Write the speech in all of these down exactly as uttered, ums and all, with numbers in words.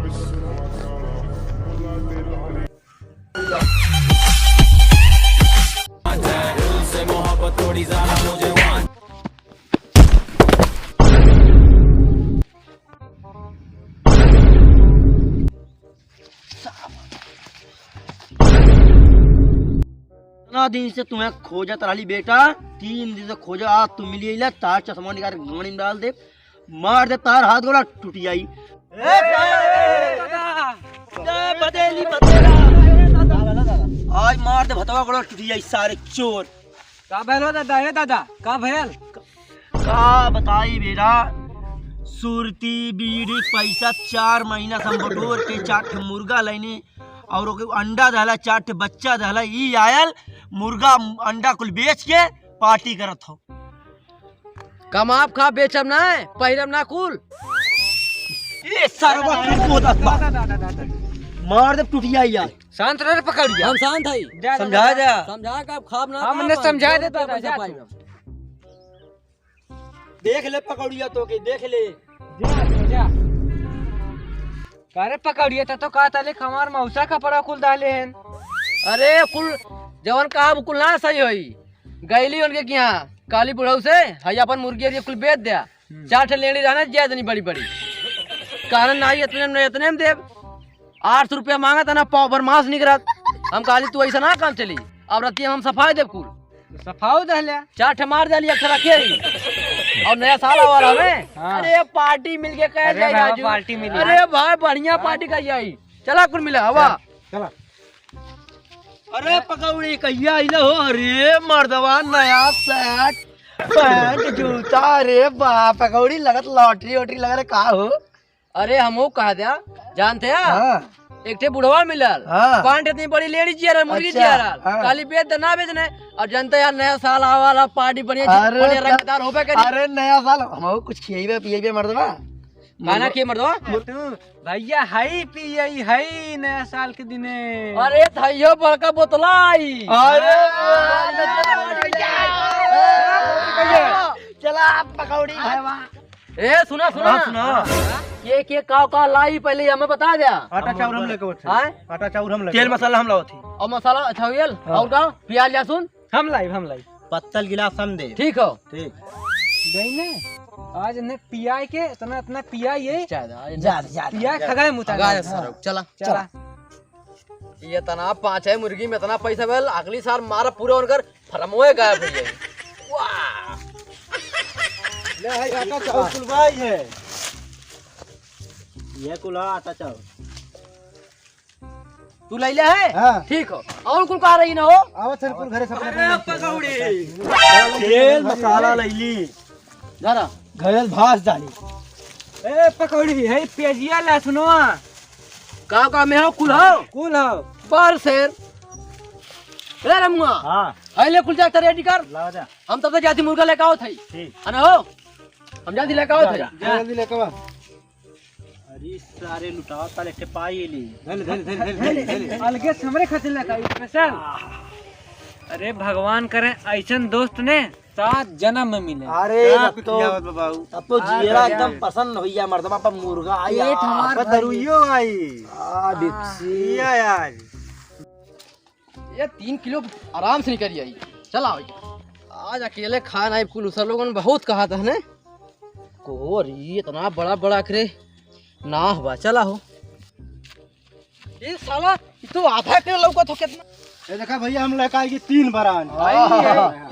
इतना दिन से तुम्हें खोजत रहली बेटा, तीन दिन से खोजो, आज तुम मिली अइला, तार चश्मा निकाल के घंगड़ी में डाल दे, मार दे तार हाथ गोड़ा टूट जाई। आज मार दे भतवा गोड़ा टूट जाई सारे चोर। का भयल हो दादा? ए दादा, का भयल? का बताई बेटा, सुरती, बीड़ी, पैसा चार महीना से हम बटोर के चार ठे मुर्गा लइनी और ओके अंडा दहला, चार ठे बच्चा दहला, ई आयल मुर्गा अंडा कुल बेच के पार्टी करत हो। कमाब खा, बेचब ना, पहिरब ना कुल। ए सरवा कुल को दस बार। मार दे टुटिया यार। शांत रह रे पकौड़िया। हम शांत हई। जा, जा, समझा जा। जा। समझा के अब खाब ना हम खाब, उन्हें हम समझा जोर देता के ना, पैसा जा पाई तू। हम। देख ले पकौड़िया तो के, देख ले। जा, जा। का रे पकौड़िया, त तो का ताले हमार मौसा कपड़ा कुल डाले हैं। अरे कुल जवन कहा वो कुल ना सही होई। गईली उनके किहाँ काली बुढ़ऊ से, हई अपन मुर्गी ये कुल बेच द्या। हम्म। चार ठे लेड़ी रहना ज्यादा नहीं बड़ी बड़ी। कहना नाही इतने में, इतने में देब। आठ सौ रुपया मांगा था ना, पाव भर मांस निकरत। हम कहली तू ऐसा ना काम चली, अब रतिया हम सफाई देब कुल। सफाऊ दहले। चार ठे मार देली, एक ठे रखे ही। और नया साल आवा रहा है। हाँ। अरे पार्टी मिल के कह अरे जाए भाई, राजू। पार्टी मिली। अरे भाई बढ़िया हाँ। पार्टी कर जाई। चला कुल मिला हवा। चल, चला। अरे पकौड़ी कहिया आइले हो? अरे मर्दवा नया शर्ट, पैंट, जूता। अरे बाप पकौड़ी लगत लॉटरी वॉटरी लग रहे का हो? अरे हमहू कहा द्या, जानते हैं? हाँ। एक ठे बुढ़वा मिलल, हाँ। पैंट इतनी बड़ी लेडीज जिया रहा, मुर्गी अच्छा, जिया रहा। हाँ। काली बेच दे ना बेचने, और जानते यार नया साल आवा वाला पार्टी बढ़िया चीज, अरे बढ़िया त-, रंगदार होबे करी। अरे नया साल हमहू कुछ खियैबे पियैबे मर्दवा। गाना के मर्दवा? तू भैया हई पियई हई नया साल के दिने। अरे थैयो बड़का बोतला आई। अरे चला पकौड़ी खावा। ए सुना सुना। हाँ, सुना। के के का का लाई पहले हमें बता द्या। आटा चाउर हम लेके बैठे। हाँ? आटा चाउर हम लेके तेल बैठे। मसाला हम लावत ही। और मसाला अच्छा हुई हाँ। और का? प्याज लहसुन? हम लाई, हम लाई। पत्तल गिलास हम दे। ठीक हो। ठीक। गई ने, आज ने पियाई के इतना, इतना पियाई है। ज्यादा, आज जा, जा, पियाई जा। खगाए मुता खगाए जा। सर, चला। चला। ये इतना पाँच है मुर्गी में इतना पैसा भेल, अगली साल मारा पूरा उनकर फरमोए गायब हो जाए। वाह। ले भाई, आटा चाउर कुल भाई है। ये कुल आटा चाउर। तू लैले है? हाँ। ठीक हो। और कुल कहा रही ना हो? आवत है कुल घरे से अपने अरे अपने पकौड़ी। तेल मसाला लैली। जरा। घरे भास जानी। ए पकौड़ी है, प्याजिया लहसुनवा। का का में हो कुल हो? कुल हो। पर शेर। ए रमुआ। हाँ। है ले कुल जा रेडी कर। ला जा। हम तब से जाती मुर्गा लेके आओ थे। ठीक। है ना हो? हम जाती लेके आओ थे। जा, जा। जल्दी लेके आ। अरे सारे लुटाओ, साले के पाई ली। धल, धल, धल, धल, धल, धल। अलगे से हमरे खातिर लेके आई स्पेशल। अरे भगवान करे ऐसन दोस्त ने सात जन्म में मिले। अरे क्या अब तो, पियावत बा बाबू? अब तो आ, जियरा बढ़िया एकदम है। पसंद होइया मर्दवा पर मुर्गा आई। पेट हमार आपका भर दरुइयो आई। आ, बिपसी। पिया यार। ये तीन किलो आराम से निकल जाई। चला भाई, आज अकेले खा नहीं कुल, सब लोगन बहुत कहा था ने। कोरी इतना बड़ा बड़ा करे ना हुआ, चला हो। ये साला, ये तो आधा किलो लौका तो कितना? ये देखा भैया, हम लेकर आएगी तीन बरान। भाई, ये,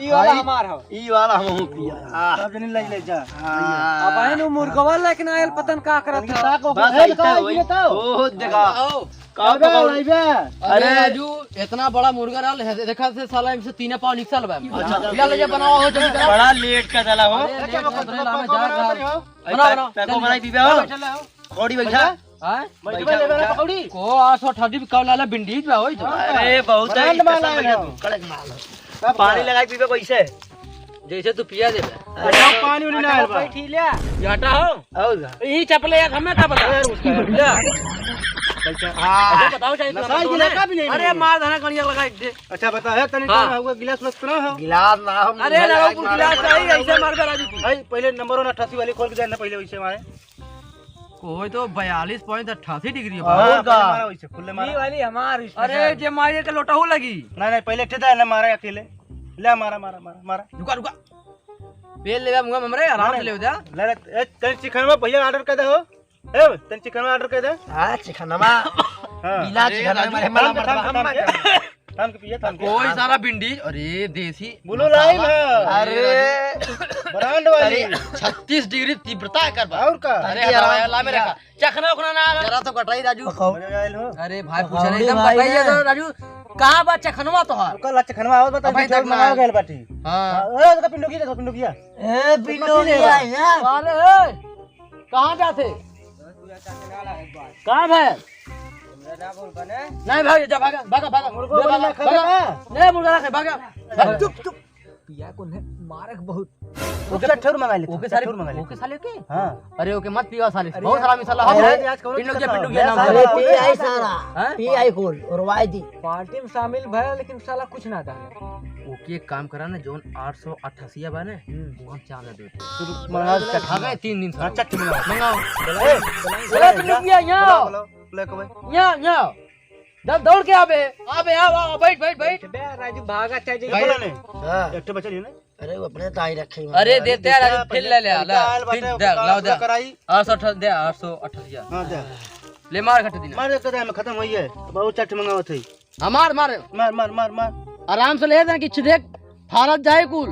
ये वाला भाई, हमार हो। ई वाला हम पिया। आह। सब जने ले ले जा। आह। अब आए नु मुर्गवा लेके ना आयल, पता न का करत उनकी है। ताक ओकर बस है, ऐसे देखा, होई। ये तो। ओहो, देखा। आओ। का अबे, पकौड़ी? अबे। अरे अरे। राजू, इतना बड़ा मुर्गा रहल है, देखा से साला इनसे तीन पाव निकसल बा। अच्छा। ले ले जा, बनावा हो जल्दी करा। बड़ा लेट का साला हो। अरे, लेट का मतलब, हम जा रहा। अरे, बनाओ, बनाओ, तको जल्दी। बनाई दीबे हो। चलो, चलो। पकौड़ी बैठा। हाँ? बैठा, बैठा। पकौड़ी। को आठ सौ अठारह भी कम लाला, बिंडीज बा होई तो। अरे, बहुत है, बड़ा स्पेशल माल है बैठा ना। तू, कड़क माल है। सब पानी बा। लगाई पीबे कैसे? जैसे तू पिया देबे। अरे, हम पानी उनी ना आयल बा। बैठी ले। ये हटा हो। और का? यही चपले एक हमें का पता? अरे, उसका ले। हाँ। अच्छा, बताओ, चाहे नसाई तू के लेका भी नहीं अरे, मिलेगा। मार धना कनिया लगा एक दे। अच्छा, बता, है, तनी हाँ। कौन हुआ, गिलास उलास तो ना हो? गिलास ना हो, अरे, मुंह ना, लगा वो के गिलास मारे। चाहिए, ऐसे मार दे, राजू की। भाई, पहले नंबर वन अट्ठासी वाली खोल के देना, पहले वैसे मारे। कोई तो बयालीस point अट्ठासी डिग्री है। और हाँ, का? पहले मारा वैसे, खुले मारा। ये वाली हमार अरे, special। जे मारिए के लोटहू लगी। नहीं, नहीं, पहले ठेदा है ना, मारा अकेले। ले, मारा, मारा, मारा, मारा। रुका, रुका। पेल लेवा मुंह में हमरे, आराम से नहीं, ले जा। ले, ले, ए, तनी चिकनवा भैया order कर दे हो। ए, तनी चिकनवा order कर दे। हाँ, चिकनवा। हाँ। गीला अरे, चिकनवा, राजू, हमारे मला थाम के, मरतबा, थाम के, हम थाम के। मत। थाम के पिए, थाम के। कोई सारा भिंडी, अरे, देसी Blue Lime है। अरे। Brand वाली। अरे, छत्तीस डिग्री तीव्रता है कर बा। और का? अरे, तनी हटाओ, आराम हटाओ, से रखा। चखना उखना ना आला। जरा तो कटाई राजू। पकाओ। मजा आयल हो। अरे भाई, पकाओ पूछा नहीं, रे एकदम भाई कटाई ने। है तो राजू। कहाँ बा चखनवा तोहार? ओकर ला चखनवा आवत बता, अबे तक मंगाओ ना। गइल बाटी। हाँ। हाँ, ओए, ओकर पिंडुकिया, ओकर पिंडुकिया। ए, पिंडुकिया, यहाँ। अरे, ए, कहाँ जाते? कहाँ है? नहीं भाई, जा, भागा, भागा, भागा। मुर्गो ले, बना भागा, खा भागा। ले, मुर्गा रखे, भागा। भागा, चुप, चुप। पिया को ने मारक बहुत। ओके, चट्ठर मंगा ले, ओके साले, चट्ठर मंगा ले। ओके साले के? हाँ। अरे ओके मत पिया साले, अरे बहुत यार, सारा मिसाला अरे हो। आज, आज कौनो पिंडुकिया, दिक्कत ना हो। पिंडुकिया नाम सारे है। पी आई सारा, हाँ? पी आई कुल और वाई दी। पार्टी में शामिल भय लेकिन साला कुछ ना था। ओके एक काम करा ना, जोन आठ सौ अट्ठासी बा ने, हम्म। वहाँ चांदा दे दे। मंगा ले, चट्ठर। आ गए तीन दिन से। हाँ, चट्ठर मंगा। मंगाओ। ए, ए, पिंडुकिया, यहाँ बुलाओ, आओ। बुलाओ, बुलाओ, बुलाओ, बुलाओ। यहाँ, यहाँ। दल दौड़ के आबे, आबे, आव, आव, बैठ, बैठ, बैठ। बे, राजू भागा चाहे बैठ। बोला नहीं। हाँ। एक ठे बचल ही ना। अरे, वो अपने ताई रखे हैं। अरे, देते हैं, राजू, फिर ले ले, ला, आयल फिर बाटे, दे, ओकर लाओ, दे। कराई। आठ सौ अट्ठासी दे, आठ सौ अट्ठासी। हाँ, दे। ले, मार घट दिन। मार, एक तो खत्म हुई है। अब और चट मंगावत है। हाँ, मार, मार। मार, मार, मार, मार। आराम से ले दे, कि देख, फारत जाए कुल।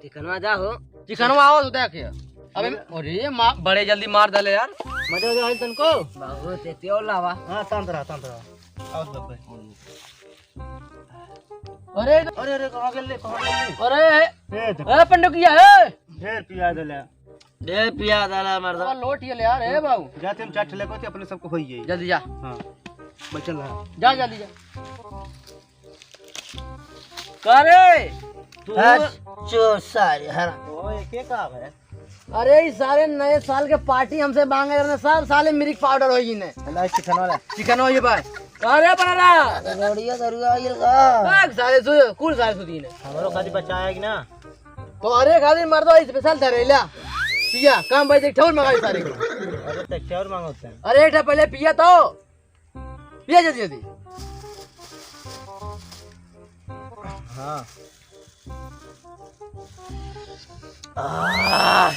चिकनवा जा हो। चिकनवा आओ तो देख यार। अबे, अरे माँ, बड़े जल्दी मार डाले यार। मजा आ गया तनको। बहुत है, तेल लावा। हाँ, शांत रहा, शांत रहा। आओ तो भाई। अरे, अरे, अरे, कहाँ गेल ले, कहाँ गेल ले? अरे, ए, तो ए, पंडुकिया, ए। ढेर पिया डाले। ए, पिया डाला मर्दा। लोट ये ले यार, ए बाबू। जाते हम चाट लेको थे, अपने सबको होई जाई। जल्दी जा। हाँ, बचल रहा। जा, जल्दी जा। का रे? तू हट, चो सारे, हरा। ओ, ये के का है? अरे, ई सारे नए साल के पार्टी हमसे मांगे रहने, सब साले मिरिक पाउडर होई ने। ला, चिकन वाला। चिकन होई भाई। का रे बना रहा? रोड़िया दरुआ ये का? भाग साले सु-, कुल साले सुधी ने। हमरो खातिर बचाया कि ना? तो अरे खातिर मर दो, special धरेला। पिया, काम भाई देख, ठौर मंगाई सारे को। अरे, तो ठौर मांगो ते। अरे, एक ठा पहले पिया तो। पिया जल्दी, जल्दी। हाँ। आह,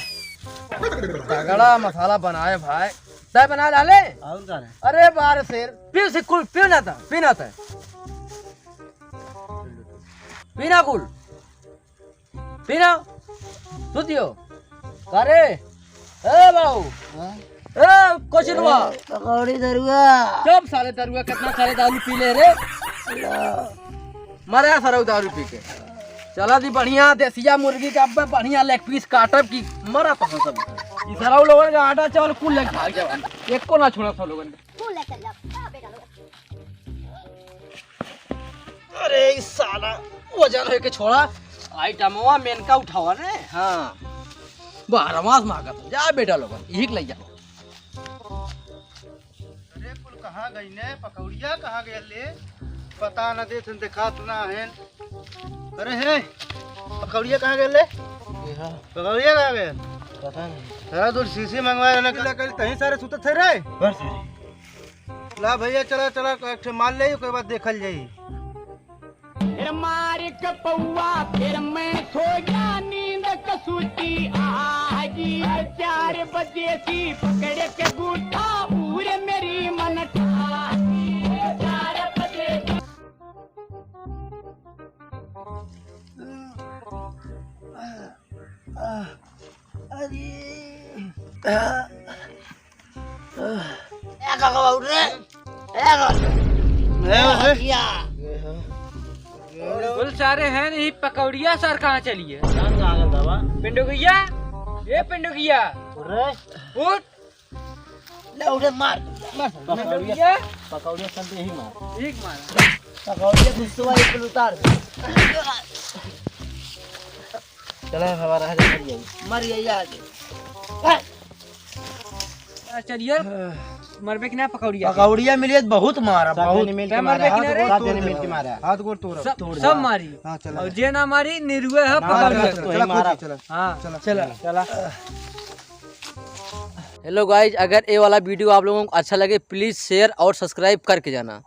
तगड़ा मसाला बनाए भाई। तय बना डाले? और का रे? अरे बार शेर, पी से कुल, पी ना था, पी ना था। पी ना कुल। पीना, सुतियो। का रे? ए बाबू। हाँ? ए, कोचिनवा। ए, पकौड़ी दरुआ। चुप साले दरुआ, कितना साले दारू पी ले रे। लो। मरे सरऊ दारू पी के। चला दी बढ़िया देसिया मुर्गी का अब बढ़िया leg piece काटब की मरा तो हम सब। ई सरऊ लोगन का आटा चावल कुल लेके भाग जाओ। एको ना छोड़ा सब लोगन के। कुल लेके चल जाओ। हाँ, बेटा लोग। अरे, ई साला वजन होके छोड़ा, आइटमवा मेनका उठावा ने। हाँ, बारहवास मांगत हो। जा बेटा लोगन, यही के ले जाओ। अरे, कुल कहाँ गई ने? पकौड़िया कहाँ गए ले? पता न देत हन, देखात ना हन। अरे हे, पकौड़िया कहाँ गए ले? ये हाँ। पकौड़िया कहाँ गए? पता नहीं। सारा दूर सीसी मंगवाए रहने के लिए कल तहीं सारे सुतत थे रे। बस। ला भैया, चला, चला, एक ठे मार ले, ओकर बाद देखल जाई। फिर मार के पौआ, फिर मैं सो गया, नींद कसूती आगी। चार बजे सी पकड़ के गूठा, पूरे मेरी मन ठाही। चार बजे। अरे। ए काका बाबू रे, ए काका। ए, ए। भैया। बोल सारे हैं नहीं, पकौड़िया सर कहाँ चलिए? जान कहाँ गल बाबा? पिंडुकिया, ए पिंडुकिया। अरे। उठ। ले उठे मार। मार। पकौड़िया, पिंडुकिया। पकौड़िया चलते यही मार। ठीक मार। पकौड़िया गुस्सा एक किलो उतार। चला हमारा है, मर गई। मर गई आज। आ, चलिए, मरबे कि ना पकौड़िया? पकौड़िया मिले तो बहुत मारा, सात बहुत। जने मिल के क्या मारा। मरबे कि ना रे? सात जने मिल के मारा। हाथ गोड़ तोड़। सब, तोड़ सब दिया। मारी। हाँ, चला। और जे ना मारी, निरुए है ना, पकौड़िया। चला, चला, चला, चला। हाँ। चला। चला। चला। Hello guys, अगर ये वाला video आप लोगों को अच्छा लगे, please share और subscribe करके जाना।